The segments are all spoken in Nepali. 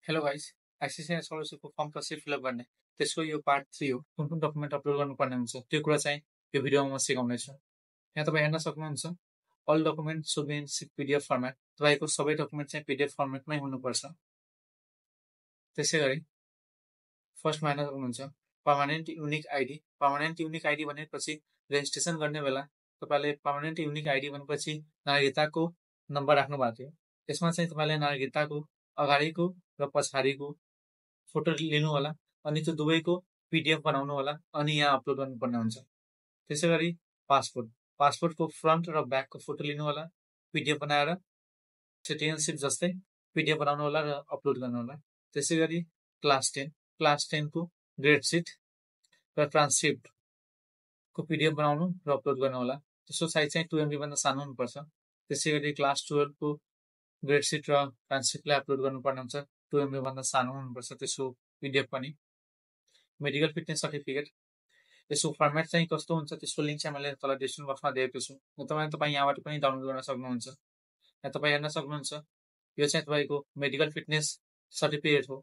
हेलो गाइस, एक्सिस स्कलरसिपको फर्म कसरी फिलअप गर्ने त्यसको यो पार्ट 3 हो। कुन डकुमेन्ट अपलोड गर्नुपर्ने हुन्छ त्यो कुरा चाहिँ यो भिडियोमा म सिकाउनेछु। यहाँ तपाईँ हेर्न सक्नुहुन्छ all document should be in PDF format. तपाईँको सबै डकुमेन्ट चाहिँ पीडीएफ फर्मेटमै हुनुपर्छ। त्यसै गरी फर्स्टमा हेर्न सक्नुहुन्छ permanent unique ID. Permanent unique ID भनेपछि रेजिस्ट्रेसन गर्ने बेला तपाईँले पर्मानेन्ट युनिक आइडी भनेपछि नागरिकताको नम्बर राख्नु भएको थियो। यसमा चाहिँ तपाईँले नागरिकताको अगाडिको र पछाडिको फोटो लिनु होला अनि त्यो दुवैको पीडीएफ बनाउनु होला अनि यहाँ अपलोड गर्नुपर्ने हुन्छ। त्यसै गरी पासपोर्टको फ्रन्ट र ब्याकको फोटो लिनु होला, पीडीएफ बनाएर सिटिजनसिप जस्तै पीडीएफ बनाउनु होला र अपलोड गर्नु होला। त्यसै गरी क्लास 10 को ग्रेड सिट र ट्रान्सक्रिप्टको पीडीएफ बनाउनु र अपलोड गर्नु होला। त्यसको साइज चाहिँ 2 MB भन्दा सानो हुनुपर्छ। त्यसै गरी क्लास 12 को ग्रेड सिट र ट्रान्सक्रिप्टलाई अपलोड गर्नुपर्ने हुन्छ। 2 MB भन्दा सानो हुनुपर्छ त्यसको पीडीएफ पनि। मेडिकल फिटनेस सर्टिफिकेट यसको फर्मेट चाहिँ कस्तो हुन्छ त्यसको लिङ्क चाहिँ मैले तल डिस्क्रिप्सन बक्समा दिएको छु। तपाईँ यहाँबाट पनि डाउनलोड गर्न सक्नुहुन्छ। यहाँ तपाईँ हेर्न सक्नुहुन्छ यो चाहिँ तपाईँको मेडिकल फिटनेस सर्टिफिकेट हो।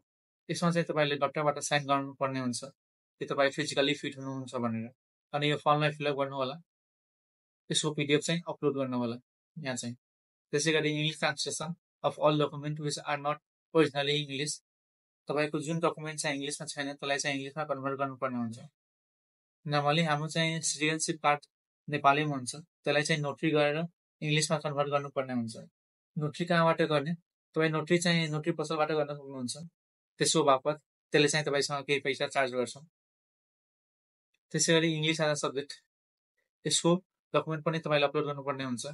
यसमा चाहिँ तपाईँले डक्टरबाट साइन गर्नुपर्ने हुन्छ कि तपाईँ फिजिकली फिट हुनुहुन्छ भनेर। अनि यो फर्मलाई फिलअप गर्नु होला, यसको पीडीएफ चाहिँ अपलोड गर्नु होला यहाँ चाहिँ। त्यसै गरी English translation of all document which are not originally English. तपाईँको जुन डकुमेन्ट चाहिँ इङ्ग्लिसमा छैन त्यसलाई चाहिँ इङ्ग्लिसमा कन्भर्ट गर्नुपर्ने हुन्छ। नर्मली हाम्रो चाहिँ सिटिजनसिप कार्ड नेपालीमा हुन्छ, त्यसलाई चाहिँ नोटरी गरेर इङ्ग्लिसमा कन्भर्ट गर्नुपर्ने हुन्छ। नोटरी कहाँबाट गर्ने? तपाईँ नोटरी चाहिँ नोटरी पसलबाट गर्न सक्नुहुन्छ। त्यसको बापत त्यसले चाहिँ तपाईँसँग केही पैसा चार्ज गर्छ। त्यसै गरी इङ्ग्लिस एज अ सब्जेक्ट यसको डकुमेन्ट पनि तपाईँले अपलोड गर्नुपर्ने हुन्छ।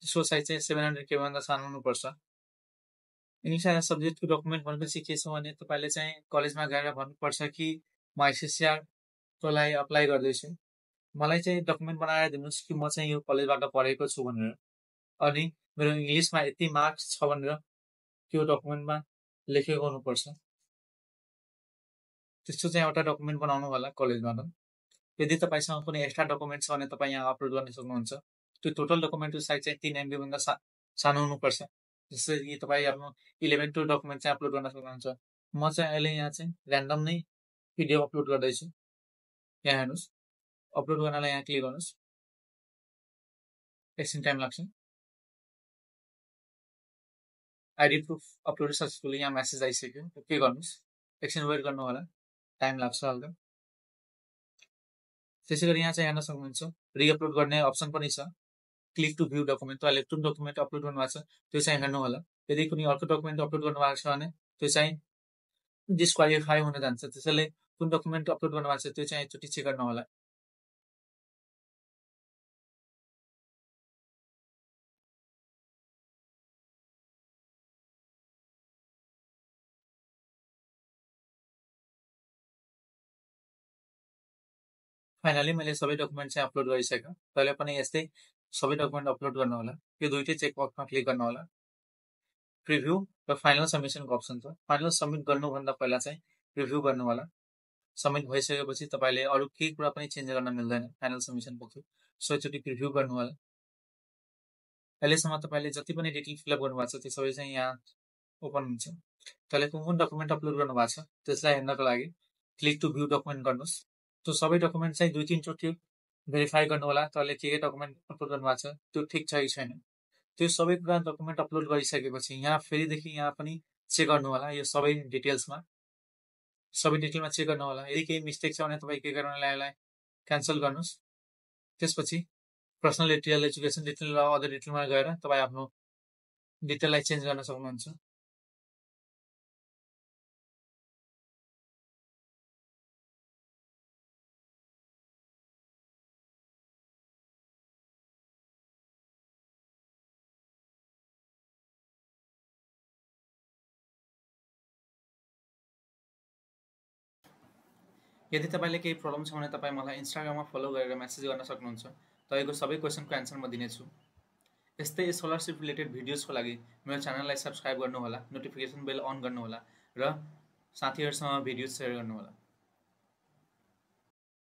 त्यसको साइज चाहिँ 700 KB भन्दा सानो हुनुपर्छ। इङ्ग्लिस एज अ सब्जेक्टको डकुमेन्ट भनेपछि के छ भने तपाईँले चाहिँ कलेजमा गएर भन्नुपर्छ कि म आइसिएससीआरको लागि अप्लाई गर्दैछु, मलाई चाहिँ डकुमेन्ट बनाएर दिनुहोस् कि म चाहिँ यो कलेजबाट पढेको छु भनेर, अनि मेरो इङ्ग्लिसमा यति मार्क्स छ भनेर त्यो डकुमेन्टमा लेखेको हुनुपर्छ। त्यस्तो चाहिँ एउटा डकुमेन्ट बनाउनु होला कलेजबाट। यदि तपाईँसँग कुनै एक्स्ट्रा डकुमेन्ट छ भने तपाईँ यहाँ अपलोड गर्न सक्नुहुन्छ। त्यो टोटल डकुमेन्टको साइज चाहिँ 3 MB भन्दा सानो हुनुपर्छ। जस्तै कि तपाईँ आफ्नो 11 टु डकुमेन्ट चाहिँ अपलोड गर्न सक्नुहुन्छ। म चाहिँ अहिले यहाँ चाहिँ ऱ्यान्डम नै पीडीएफ अपलोड गर्दैछु। यहाँ हेर्नुहोस्, अपलोड गर्नलाई यहाँ क्लिक गर्नुहोस्, एकछिन टाइम लाग्छ। आइडी प्रुफ अपलोड सक्सेसफुली यहाँ मेसेज आइसक्यो। के गर्नुहोस्, एकछिन वेट गर्नु होला, टाइम लाग्छ हल्का। त्यसै गरी यहाँ चाहिँ हेर्न सक्नुहुन्छ रिअपलोड गर्ने अप्सन पनि छ। क्लिक टु भ्यू डकुमेन्ट, तपाईँले कुन डकुमेन्ट अपलोड गर्नुभएको छ त्यो चाहिँ हेर्नु होला। यदि कुनै अर्को डकुमेन्ट अपलोड गर्नुभएको छ भने त्यो चाहिँ डिस्क्वालिफाई हुन जान्छ। त्यसैले कुन डकुमेन्ट अपलोड गर्नुभएको छ त्यो चाहिँ एकचोटि चेक गर्नु होला। फाइनली मैले सबै डकुमेन्ट चाहिँ अपलोड गरिसकेँ। तपाईँले पनि यस्तै सबै डकुमेन्ट अपलोड गर्नु होला। यो दुईटै चेक बक्समा क्लिक गर्नु होला। प्रिभ्यू र फाइनल सबमिसनको अप्सन छ। फाइनल सबमिट गर्नुभन्दा पहिला चाहिँ प्रिभ्यू गर्नु होला। सबमिट भइसकेपछि तपाईँले अरू केही कुरा पनि चेन्ज गर्न मिल्दैन फाइनल सबमिसन पछि। सो एकचोटि प्रिभ्यू गर्नु होला। अहिलेसम्म तपाईँले जति पनि डिटेल फिलअप गर्नुभएको छ त्यो सबै चाहिँ यहाँ ओपन हुन्छ। तपाईँले कुन डकुमेन्ट अपलोड गर्नुभएको छ त्यसलाई हेर्नको लागि क्लिक टु भ्यू डकुमेन्ट गर्नुहोस्। त्यो सबै डकुमेन्ट चाहिँ 2-3 चोटि भेरिफाई गर्नु होला तपाईँले के डकुमेन्ट अपलोड गर्नुभएको छ त्यो ठिक छ कि छैन। त्यो सबै कुरा डकुमेन्ट अपलोड गरिसकेपछि यहाँ फेरिदेखि यहाँ पनि चेक गर्नु होला। यो सबै डिटेल्समा चेक गर्नु होला। यदि केही मिस्टेक छ भने तपाईँ के गर्नुलाई यसलाई क्यान्सल गर्नुहोस्। त्यसपछि पर्सनल डिटेल, एजुकेसन डिटेल र अदर डिटेलमा गएर तपाईँ आफ्नो डिटेललाई चेन्ज गर्न सक्नुहुन्छ। यदि तपाईँले केही प्रब्लम छ भने तपाईँ मलाई इन्स्टाग्राममा फलो गरेर मेसेज गर्न सक्नुहुन्छ। तपाईँको सबै क्वेसनको एन्सर म दिनेछु। यस्तै स्कलरसिप रिलेटेड भिडियोजको लागि मेरो च्यानललाई सब्सक्राइब गर्नुहोला, नोटिफिकेसन बेल अन गर्नुहोला र साथीहरूसँग भिडियो सेयर गर्नुहोला।